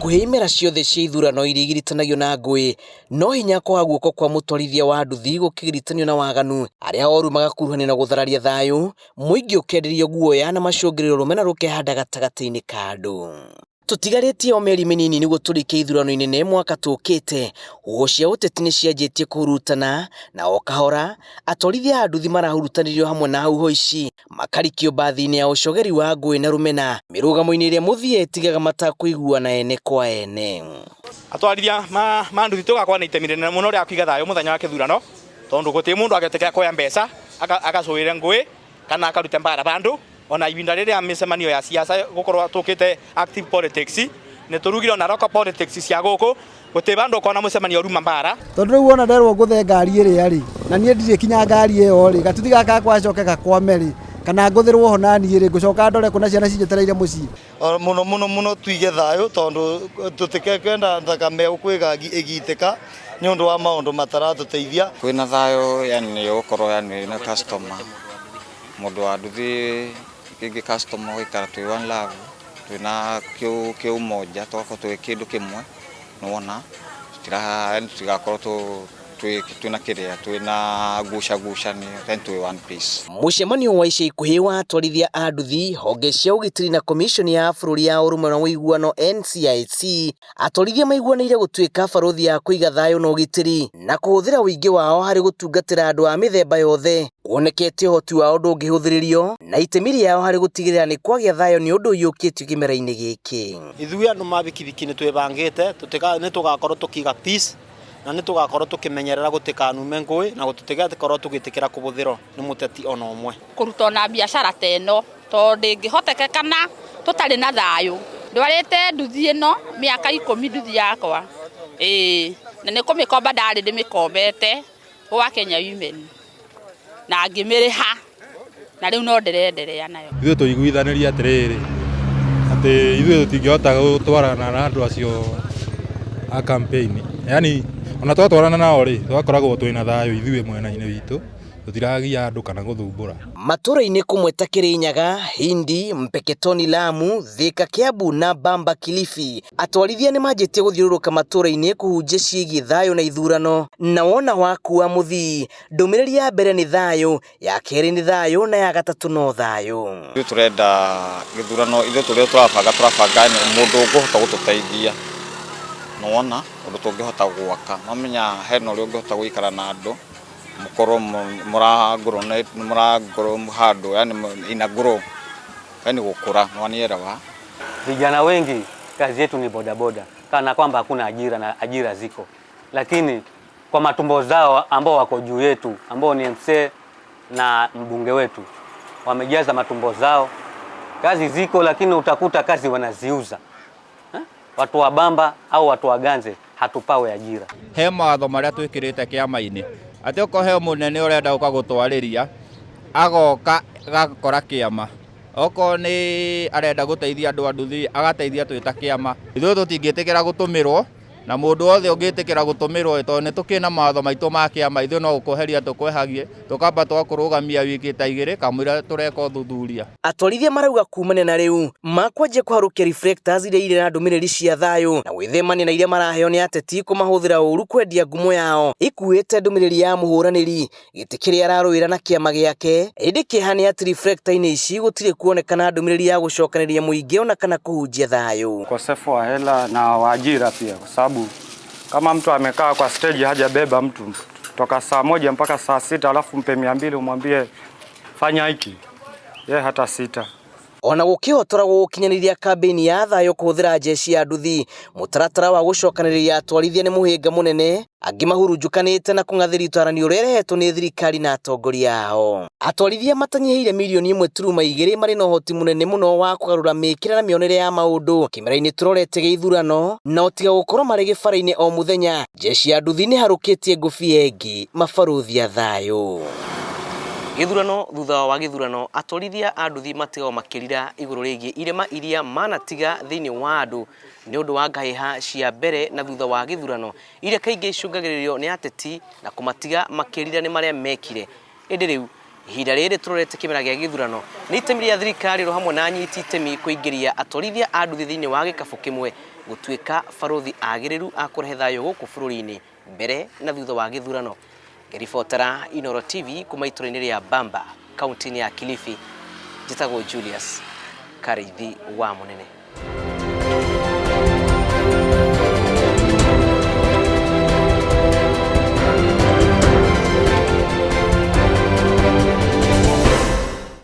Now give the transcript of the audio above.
Hakuhĩ imera ciothe cia ithurano iria igiritanagio na ngũĩ, no hinya kwaga guoko kwa mũtwarithia wa nduthi gũkĩgiritanio na waganu, arĩa oru magakuruhanio na gũthararia thayũ, mũingĩ ũkenderio guoya na macũngĩrĩro rũmena rũkehanda gatagatĩ-inĩ ka andũ. Tũtigarĩtie o mĩeri mĩnini nĩguo tũrike ithurano inene mwaka tũkĩte, huho cia ũteti nĩ cianjĩtie kũhurutana na o kahora atwarithia a nduthi marahurutanĩrio hamwe na huho ici makarikio mbathi-inĩ ya ũcogeri wa ngũĩ na rũmena mĩrũgamo-inĩ ĩrĩa mũthia ĩtigaga matakũiguana ene kwa ene. Atwarithia ma nduthi tũgakorwo na itemi rĩnene mũno rĩa kũiga thayũ mũthenya wa kĩthurano tondũ gũtirĩ mũndũ agetĩkĩra kuoya mbeca agacũĩre ngũĩ kana akarute mbara bandũ ona ibinda rĩrĩa mĩcemanio ya siasa gũkorwo tũkĩte active politics nĩ tũrugire ona local politics cia gũkũ gũtirĩ bandũ ũkona mũcemanio ruma mbara. Tondũ rĩu wona nderwo ngũthe ngari ĩrĩa rĩ, na niĩ ndirĩ kinya ngari ĩyo rĩ, gatuthi gaka gakwa gacoke gakwame rĩ, kana ngũthĩrwo ho na niĩ rĩ, ngũcoka ndore kũ na ciana cinjetereire mũciĩ. Mũno mũno mũno tuige thayũ tondũ tũtikekwenda thakame gũkũ ĩgitĩka nĩ ũndũ wa maũndũ mataratũteithia. Kwĩna thayũ yani nĩ ũgũkorwo yani wĩna customer, mũndũ wa nduthi rĩngĩ customer ũgaikara twĩ one love, twĩna kĩumoja tũgakorwo twĩ kĩndũ kĩmwe nĩwona, yani tũtigakorwo twĩna kĩrĩa twĩna ngucangucanio then twĩ one piece. Mũcemanio wa ica ikuhĩ wa atwarithia a nduthi, honge cia ũgitĩri na Komishoni ya bũrũri ya ũrũmwe na ũiguano NCIC, atwarithia maiguanĩire gũtuĩka barũthi ya kũiga thayũ na ũgitĩri na kũhũthĩra ũingĩ wao harĩ gũtungatĩra andũ a mĩthemba yothe. Kuonekete ũhoti wao ndũngĩhũthĩrĩrio na itemi rĩao harĩ gũtigĩrĩra nĩ kwagĩa thayũ nĩ ũndũ ũiyũkĩtio kĩmera-inĩ gĩkĩ. Ithuĩ andũ ma bikibiki nĩ twĩbangĩte nĩ tũgakorwo tũkĩiga peace na nĩ tũgakorwo tũkĩmenyerera gũtikanume ngũĩ na tũtigakorwo tũgĩtĩkĩra kũbũthĩrwo nĩ mũteti ona ũmwe. Kũruta ona biacara ta ĩno tondũ ndĩngĩhotekekana tũtarĩ na thayũ. Ndwarĩte nduthi ĩno mĩaka 10 nduthi yakwa, ĩĩ na nĩ kũmĩkomba ndarĩ ndĩmĩkombete gwa Kenya Women na ngĩmĩrĩha na rĩu no ndĩrenderea nayo. Ithuĩ tũiguithanĩrie atĩrĩrĩ, atĩ ithuĩ tũtingĩhota gũtwarana na andũ acio a campaign, yani ona twatwarana nao rĩ, tũgakoragwo twĩna thayũ ithuĩ mwena-inĩ witũ, tũtiragia andũ kana gũthumbũra. Matũra-inĩ kũmwe ta Kirinyaga, Hindi, Mpeketoni Lamu, Thika Kiambu na Bamba Kilifi, atwarithia nĩ manjĩtie gũthiũrũrũka matũra-inĩ kũhunjia ciĩgiĩ thayũ na ithurano, na wona wakua mũthii, ndũmĩrĩri ya mbere nĩ thayũ, ya kerĩ nĩ thayũ na ya gatatũ no thayũ. Ithuĩ tũrenda gĩthurano, ithuĩ tũrĩa tũrabanga tũrabanga mũndũ ũngĩhota gũtũteithia, nĩwona, ũndũ tũngĩhota gwaka, nĩwamenya hena ũrĩa ũngĩhota gũikara na andũ, mũkorwo mũra grow handũ yani ina grow, yani gũkũra, nĩwanielewa. Vijana wengi kazi yetu ni bodaboda, kana kwamba hakuna ajira na ajira ziko, lakini kwa matumbo zao ambao wako juu yetu ambao ni MCA na mbunge wetu wamejaza matumbo zao. Kazi ziko, lakini utakuta kazi wanaziuza. Watu wa Bamba au watu wa Ganze hatupawe ajira. He mawatho marĩa twĩkĩrĩte kĩama-inĩ atĩ okorwo he mũnene ũrenda gũka gũtwarĩria agoka gakora kĩama, okorwo nĩ arenda gũteithia andũ a nduthi agateithia twĩ ta kĩama. Ithuĩ tũtingĩtĩkĩra gũtũmĩrwo na mũndũ wothe ũngĩtĩkĩra gũtũmĩrwo tondũ nĩ tũkĩrĩ na mawatho maitũ ma kĩama, ithuĩ no gũkweheria tũkwehagie tũkamba twakũrũgamia wiki ta igĩrĩ kamũira tũreka ũthuthuria. Atwarithia marauga kumania na rĩu makwanjia kũharũkia reflectors iria irĩ na ndũmĩrĩri cia thayũ na gwĩthemania na iria maraheo nĩ ateti kũmahũthĩra ũru kwendia ngumo yao ikuĩte ndũmĩrĩri ya mũhũranĩri gĩtĩ kĩrĩa ararũĩra na kĩama gĩake. Ĩndĩ kĩeha nĩ atĩ reflector-inĩ ici gũtirĩ kuonekana ndũmĩrĩri ya gũcokanĩrĩria mũingĩ ona kana kũhunjia thayũ. Ukosefu wa hela na wa ajira pia, kwa sababu kama mtu amekaa kwa stage hajabeba mtu toka saa 1 mpaka saa 6 alafu mpe 200 umwambie fanya hiki, ye hata sita. Ona gũkĩhotoragwo gũkinyanĩria kambĩini ya thayũ kũhũthĩra jeshi ya nduthi, mũtaratara wa gũcokanĩrĩria atwarithia nĩ mũhĩnga mũnene, angĩ mahurunjũkanĩte na kũng'athĩria ũtarani ũrĩa ũrehetwo nĩ thirikari na atongoria ao. Atwarithia matanyihĩire mirioni 1.2 marĩ na ũhoti mũnene mũno wa kũgarũra mĩkĩre na mĩonere ya maũndũ kĩmera-inĩ tũrorete gĩa ithurano, na o tiga gũkorwo marĩ gĩbara-inĩ o mũthenya, jeshi ya nduthi nĩ harũkĩtie ngũbia ĩngĩ mabarũthi a thayũ. Gĩthurano thutha wa gĩthurano, atwarithia a nduthi matigagwo makĩrira igũrũ rĩgiĩ irema iria manatiga thĩinĩ wa andũ nĩ ũndũ wa ngahĩha cia mbere na thutha wa gĩthurano iria kaingĩ icũngagĩrĩrio nĩ ateti na kũmatiga makĩrira nĩ marĩa mekire. Ĩndĩ rĩu Ihinda rĩrĩ tũrorete kĩmera gĩa gĩthurano, nĩ itemi rĩa thirikari oro hamwe na anyiti itemi kũingĩria atwarithia a nduthi thĩinĩ wa gĩkabũ kĩmwe gũtuĩka barũthi agĩrĩru a kũrehe thayũ gũkũ bũrũri-inĩ mbere na thutha wa gĩthurano. Ngĩribotera Inooro TV kuma itũra-inĩ rĩa Bamba, kaunti-inĩ ya Kilifi, njĩtagwo Julius Karĩithi wa Mũnene.